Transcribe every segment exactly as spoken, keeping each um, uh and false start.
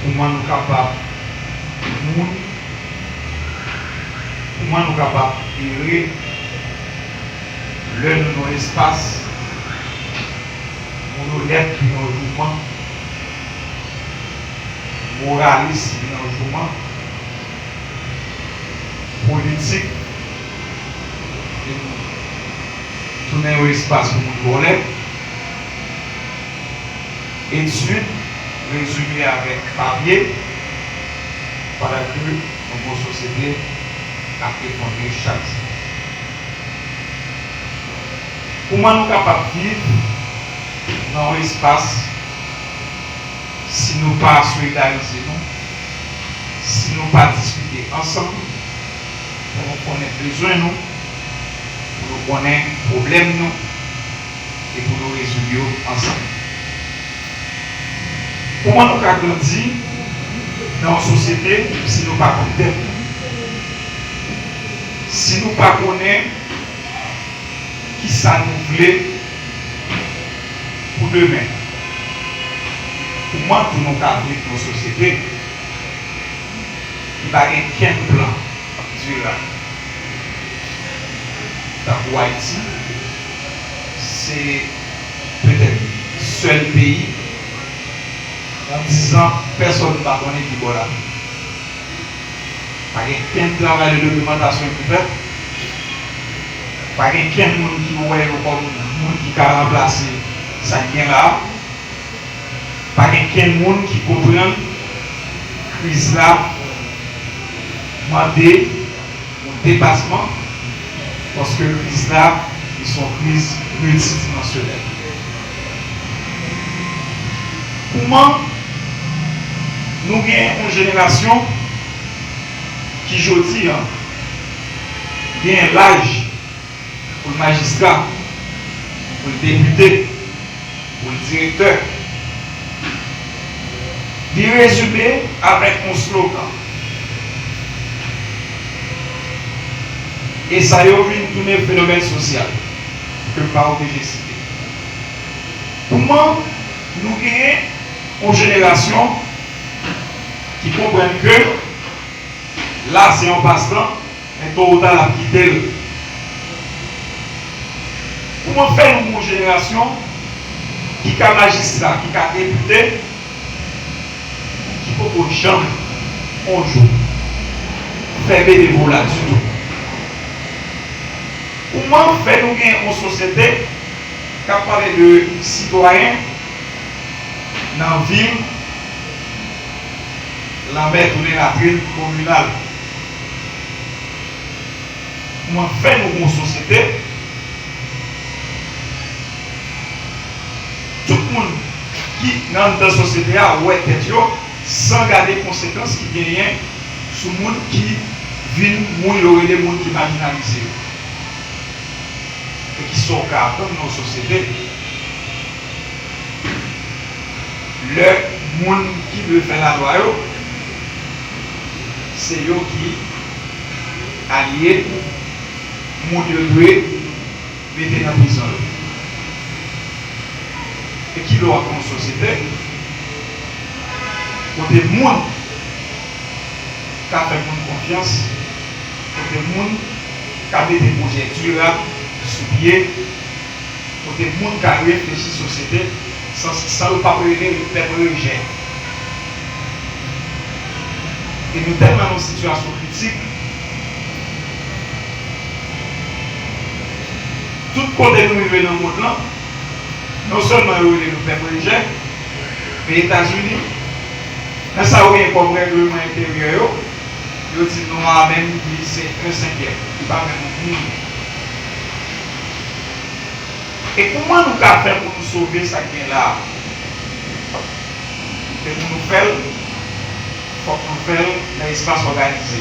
Kouman nou kapab moun, kouman nou kapab ere lè nou nan yon espas, moun onèt vin yon jouman, moralis vin yon jouman, politik vin tounen yon espas pou moun vòlè. Etid rezime avèk papye, pandan ke nou gen yon sosyete k ap efondre chak jou. Kouman nou kapab viv nan yon espas si nou pa solidarize nou, si nou pa diskite ansanm pou nou konnen bezwen nou, pou nou konnen pwoblèm nou, e pou nou rezoud yo ansanm? Kouman nou ka grandi nan yon sosyete si nou pa konn tèt nou? Si nou pa konnen kisa nou vle pou demen? Kouman tou nou ka viv nan yon sosyete ki pa gen kenn plan dirab? Tankou Ayiti, se petèt sèl peyi, nan dizan, pèsonn pa konnen ki bò l ap ye. Pa gen kenn travay de dokimantasyon ki fèt. Pa gen kenn moun ki wè yo kòm moun ki ka ranplase sa k gen la a. Pa gen kenn moun ki konprann kriz la mande yon depasman, paske kriz la, li se yon kriz miltidimansyonèl. Kouman nou gen yon jenerasyon ki jodi a genyen laj pou l majistra, pou l depite, pou l direktè? Li rezime avèk yon slogan. E sa yo vin tounen fenomèn sosyal ke m pa oblije site. Kouman nou genyen yon jenerasyon ki konprann ke la se yon pastan, men to ou ta l ap kite l? Kouman fè nou gen yon jenerasyon ki ka majistra, ki ka depite, ki poko janm yon jou fè benevola ditou? Kouman fè nou gen yon sosyete k ap pale de sitwayen nan vil, lanmè tounen latrin kominal? Kouman fè nou gen yon sosyete, tout moun ki nan anndan sosyete a wè tèt yo san gade konsekans ki genyen sou moun ki vin moun yo rele moun ki majinalize yo? E kisa w ka atann nan yon sosyete lè moun ki dwe fè lalwa yo, se yo ki alye moun yo dwe mete nan prizon yo? E ki lè w ap nan yon sosyete kote moun ka fè moun konfyans, kote moun ka mete pwojè dirab sou pye, kote moun ka reflechi sosyete san, san yo p ap rele l pèp rejè? E nou tèlman nan yon sitiyasyon kritik, tout kote nou rive nan mond lan, non sèlman yo rele nou pèp rejè, men Etazini, nan sa yo gen kòm règleman enteryè yo, yo di nwa a menm li se en senkyèm, li pa menm yon milye. E kouman nou ka fè pou nou sove sa k gen la a? E pou nou fè l, fòk nou fè l nan espas òganize.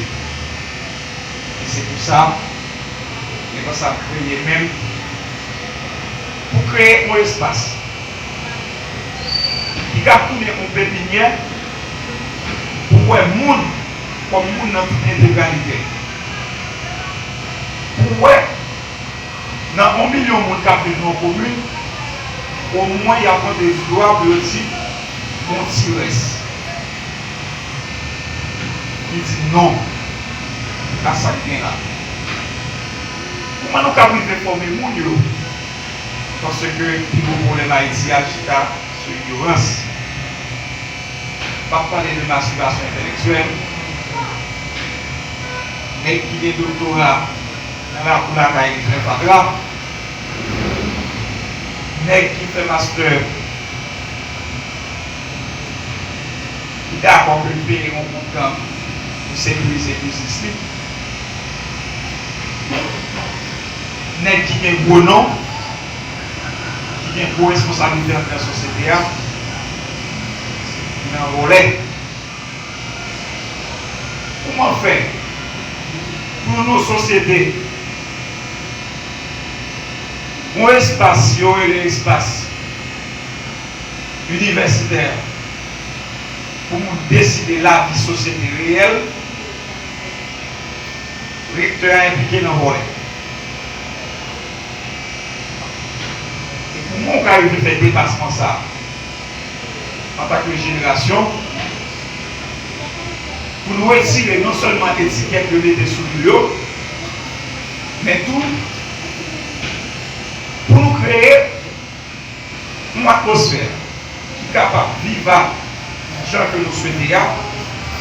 E se pou sa, gen tan sa kreye menm, pou kreye yon espas ki ka tounen yon pepinyè pou wè moun kòm moun nan tout entegralite l. Pou wè nan yon milyon moun k ap viv nan yon komin, Omwen y ap pote di dwa pou yo di gon ti rès. Li di non a sa k gen la. Kòman nou kab rive fòme moun yo? Paske pi gwo pwoblèm Ayiti a chita sou ignorans. M ap pale de mastibasyon entèlektyèl. Nèg ki gen doktora nan lakou lakay li fè fatra. Nèg ki fè mastè ki dakò ke l peye yon gwoup gang pou sekirize biznis li. Nèg ki gen gwo non, ki gen gwo responsablite anndan sosyete a, ki nan vòlè. Kòman fè pou nou sosyete, yon espas yo rele espas inivèsitè pou moun deside lavi sosyete reyèl, rektè a enplike nan vòlè. E kòman w ka rive fè depasman sa antanke jenerasyon pou nou retire non sèlman etikèt yo mete sou nou yo, men tou pou nou kreye yon atmosfè ki kapab viva jan ke nou swete a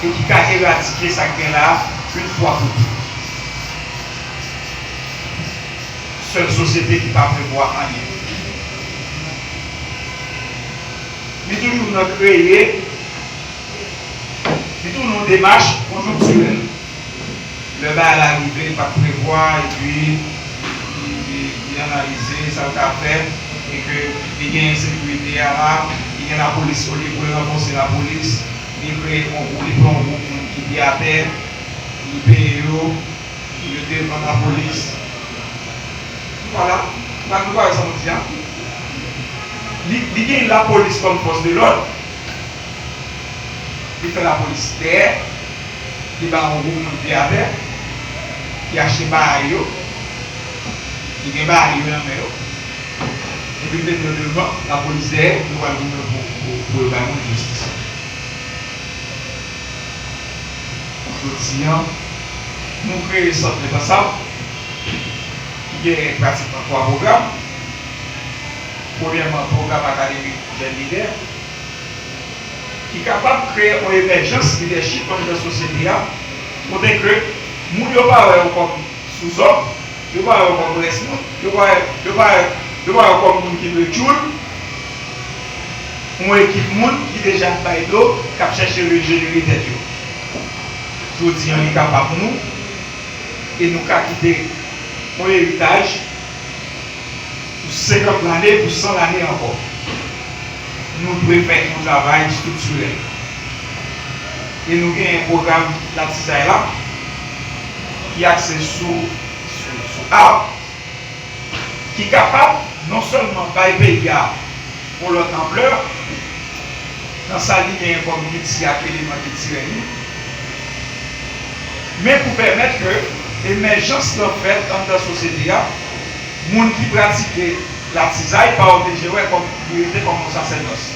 e ki ka eradike sa k gen la a yon fwa pou tout. Sèl sosyete ki pa prevwa anyen. Li toujou nan kreye, li toujou nan yon demach konjonktirèl. Lè bagay la rive, li pa t prevwa, epi li, li, li analize sa l ka fè, e ke li gen ensekirite a la, li gen lapolis, olye pou l ranfòse lapolis, li kreye yon gwoup, li pran yon gwoup moun ki pye atè, li peye yo, yo devan lapolis. Vwala, nou pa, nou pa wè sa nou di a? Li, li gen lapolis kòm fòs de lòd, li fè lapolis dèyè, li ba yon gwoup moun pye atè, li achte bagay yo, li gen bagay yo nan men yo, epi l mete yo devan, lapolis dèyè, yo pral goumen pou, pou, pou yo bay moun jistis. Jodi a, nou kreye Sant Lèt Ansanm, ki genyen pratikman twa pwogram. Premyèman, pwogram akademik Jèn Lidè, ki kapab kreye yon emèjans lidèchip anndan sosyete a, kote ke moun yo pa wè yo kòm souzòm, yo pa wè yo kòm rès moun, yo pa wè, yo pa wè, yo pa wè yo kòm moun ki dwe tchoul, yon ekip moun ki deja ap bay do, k ap chèche rejenere tèt yo. Jodi a, li kapab nou, e nou ka kite yon eritaj pou senkant lane, pou san lane ankò. Nou dwe fè yon travay estriktirèl. E nou genyen pwogram Latizay la, ki akse sou, sou, sou art, ki kapab non sèlman bay peyi a yon lòt anplè nan sa li genyen kòm kilti ak eleman kiltirèl li, men pou pèmèt ke emèjans lan fèt anndan sosyete a, moun ki pratike latizay pa oblije wè kòm li rete kòm yon sasèdòs.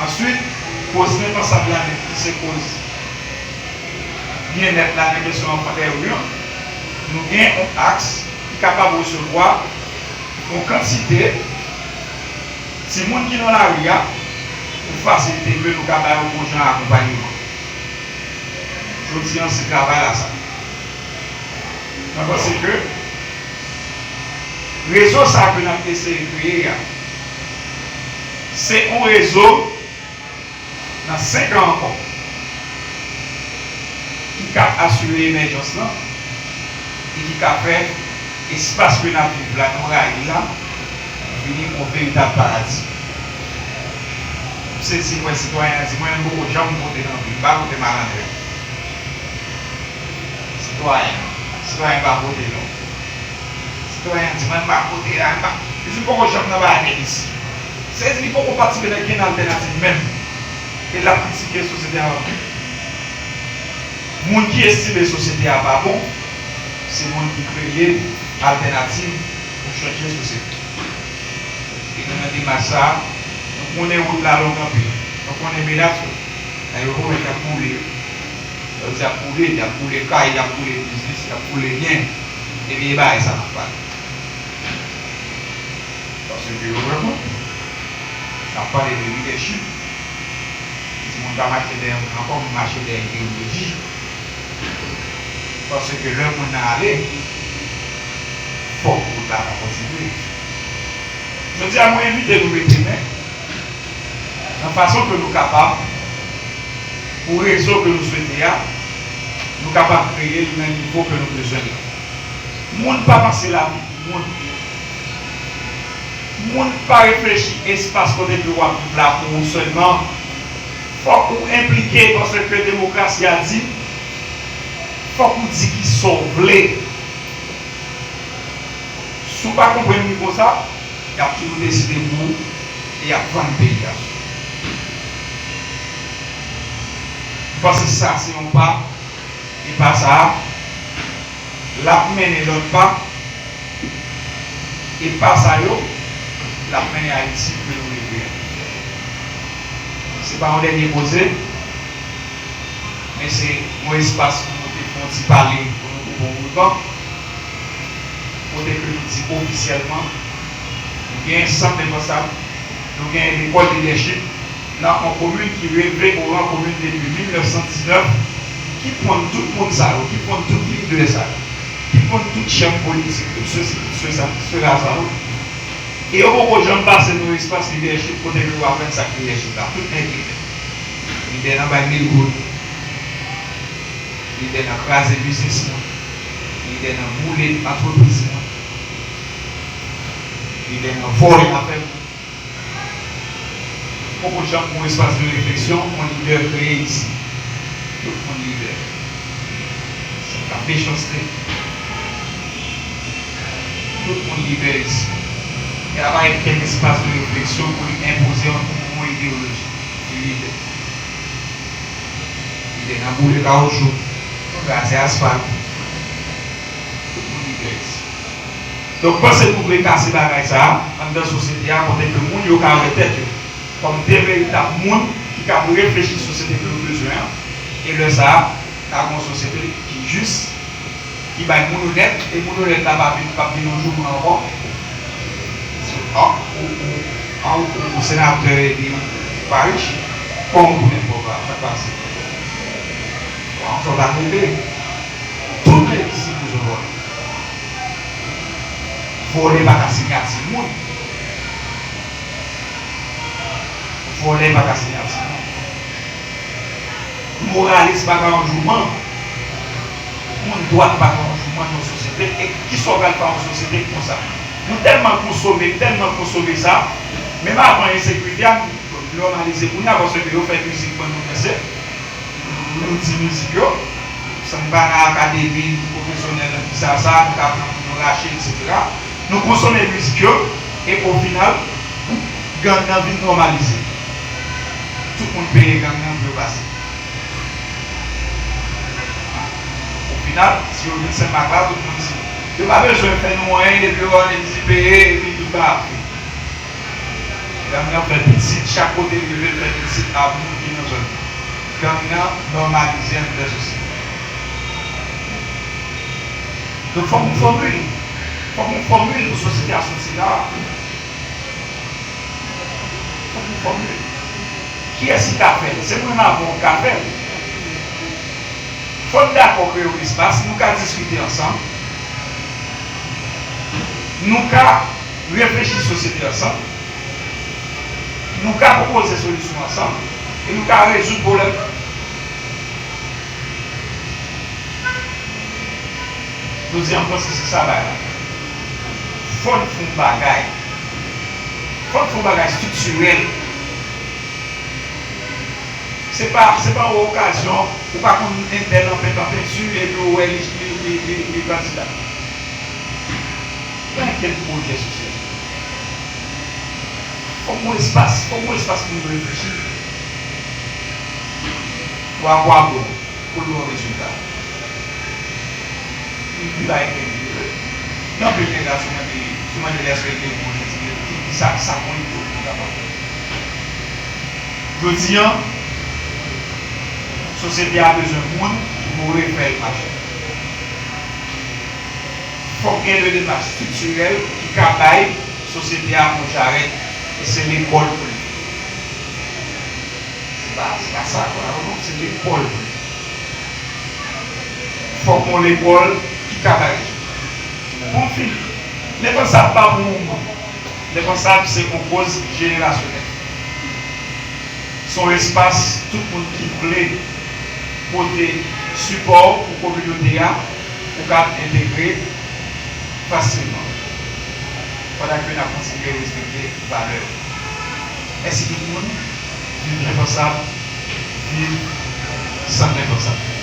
Answit, koz Lèt Ansanm la menm ki se koz byennèt la nan kesyon anfan dèyè yo, nou gen yon aks ki kapab resevwa yon kantite timoun ki nan lari a pou fasilite ke nou ka ba yo bon jan akonpanyeman. Jodi a, se travay la sa. Mwen panse ke rezo sa ke n ap eseye kreye a, se yon rezo nan senk an ankò, ki ka asire emèjans lan e ki ka fè espas ke n ap viv la, nou rayi la, vini yon veritab paradi. M sezi lè sitwayen an di, "Mwen menm, m poko janm vote nan vi m, m pa vote malandren." Sitwayen, sitwayen pa vote non. Sitwayen an di, "Mwen, m pa vote la, m pa." Li di, "M poko janm nan bagay nèg isi." Sèdi li poko patisipe nan kenn altènativ menm. E l ap kritike sosyete a pa bon. Moun ki estime sosyete a pa bon, se moun ki kreye altènativ pou chanje sosyete. Nan demach sa a, nou konnen wout la long anpil. Nou konnen menas yo. Ayewopò mèt ap boule. Yo di ap boule, y ap boule kay, y ap boule biznis, y ap boule byen. E vye bagay sa n ap pale. Paske yo vrèman, n ap pale de lidèchip. Timoun ka mache dèyè moun ankò, m mache dèyè ideyoloji. Paske lè moun nan ale, fòk wout la ka kontinye. Jodi a, mwen envite nou mete men nan fason ke nou kapab, pou rezo ke nou swete a, nou kapab kreye l nan nivo ke nou bezwen l la. Moun pa panse lavi pou moun. Moun pa reflechi espas kote ke w ap viv la pou ou sèlman. Fòk ou enplike, paske demokrasi a di, fòk ou di kisa w vle. Si w pa konprann li konsa, y ap toujou deside pou ou e y ap vann peyi a sou ou. M panse sa se yon pa, e pa sa a, l ap mennen lòt pa, e pa sa yo, l ap mennen Ayiti ke nou reve a. Se pa yon dènye koze, men se yon espas pou nou te fè yon ti pale, pou nou koupe yon riban, kote ke nou di ofisyèlman, nou gen sant responsab, nou gen lekòl lidèchip, nan yon komin ki reve o ran komin depi mil nèf san diznèf, ki ponn tout moun sa yo, ki ponn tout lidè sa yo, ki ponn tout chèf politik, tout sesi, tout sesa, tout sela sa yo. E yo poko janm pase nan yon espas lidèchip kote ke w aprann sa k lidèchip la. Tout nèg lidè. Lidè nan bay mil goud. Lidè nan kraze biznis moun. Lidè nan boule antrepriz moun. Lidè nan vòlè afè moun. Poko janm gon espas de refleksyon yon lidè kreye isi. Tout moun lidè. Se pa mechanste. Tout moun lidè isi. E a pa okenn espas de refleksyon pou li enpoze yon, yon ideyoloji. Li lidè. Lidè nan boule kawoutchou, kraze asfalt. Tout moun lidè isi. Donk, panse nou vle kase bagay sa a anndan sosyete a, kote ke moun yo ka wè tèt yo kòm de veritab moun ki kab reflechi sosyete ke yo bezwen an, e lè sa a, n a gon sosyete ki jis, ki bay moun onèt, e moun onèt la pa vin, p ap vin yon jouman ankò. An, ou, ou, an, ou, ou senatè epi ou pa rich, kòman ou tounen pòv la, sa k pase? Bon, sa w ta trete. Tout legliz se pou vòlè. Vòlè pa ka sinyati moun. Vòlè pa ka sinyati moun. Moralis pa ka yon jouman. Moun dwat pa ka yon jouman nan yon sosyete. E kisa w pral fè yon sosyete konsa? Nou tèlman konsome, tèlman konsome sa, menm avan ensekirite a, nou nòmalize kounye a, paske yo fè mizik ban nou danse. Nou di mizik yo, san n pa nan akademi, nou pwofesyonèl nan kisa sa, nou ka pran moun nou rache, etsetera. Nou konsome mizik yo, e o final, gang nan vin nòmalize. Tout moun peye gang nan pou yo pase. O final, si yo vin Senmak la, tout moun di, yo pa bezwen fè nou anyen, depi yo wè nou di peye, epi tout bagay ap fèt. Gang nan fè pitit, chak kote l rive l fè pitit ak moun ki nan zòn nan. Gang nan nòmalize anndan sosyete. Donk fòk yon fòmil, fòk yon fòmil pou sosyete a soti la. Fòk yon fòmil. Kiyès ki ka fè l? Se mwen menm avè w k ka fè l. Fò n dakò kreye yon espas, nou ka diskite ansanm, nou ka reflechi sosyete ansanm, nou ka pwopoze solisyon ansanm, e nou ka rezoud pwoblèm nan. Jodi a, m panse se sa bagay la. Fò n fè yon bagay. Fò n fè yon bagay estriktirèl. Se pa, se pa yon okazyon, ou pa konn entèl an pent an penti, epi ou wè li, li, li, li, li kandida. Pa gen okenn pwojè sosyal. Fòk gon espas, fòk gon espas pou nou reflechi. Pou a kwa bon, pou l ba w rezilta. Li, li pa gen, gen anpil nèg la, si w mande, si w mande l èske l gen bon, li di, li di, Sa, sa konn ede w pou w kapab. Jodi a, sosyete a bezwen moun ki pou refè l mache. Fòk gen de demach estriktirèl ki ka bay sosyete a yon jarèt, e se lekòl pou l ye. Se pa, se pa sa, non, se lekòl pou l ye. Fòk yon lekòl ki ka bay rezilta. Pou m fini, Lepansab pa pou yon moman. Lepansab se yon koz jenerasyonèl. Se yon espas tout moun ki vle pote sipò pou kominote a, ou kab entegre fasilman, pandan ke n ap kontinye respekte valè yo. Mèsi tout moun. Viv Lepansab. Viv Sant Lepansab.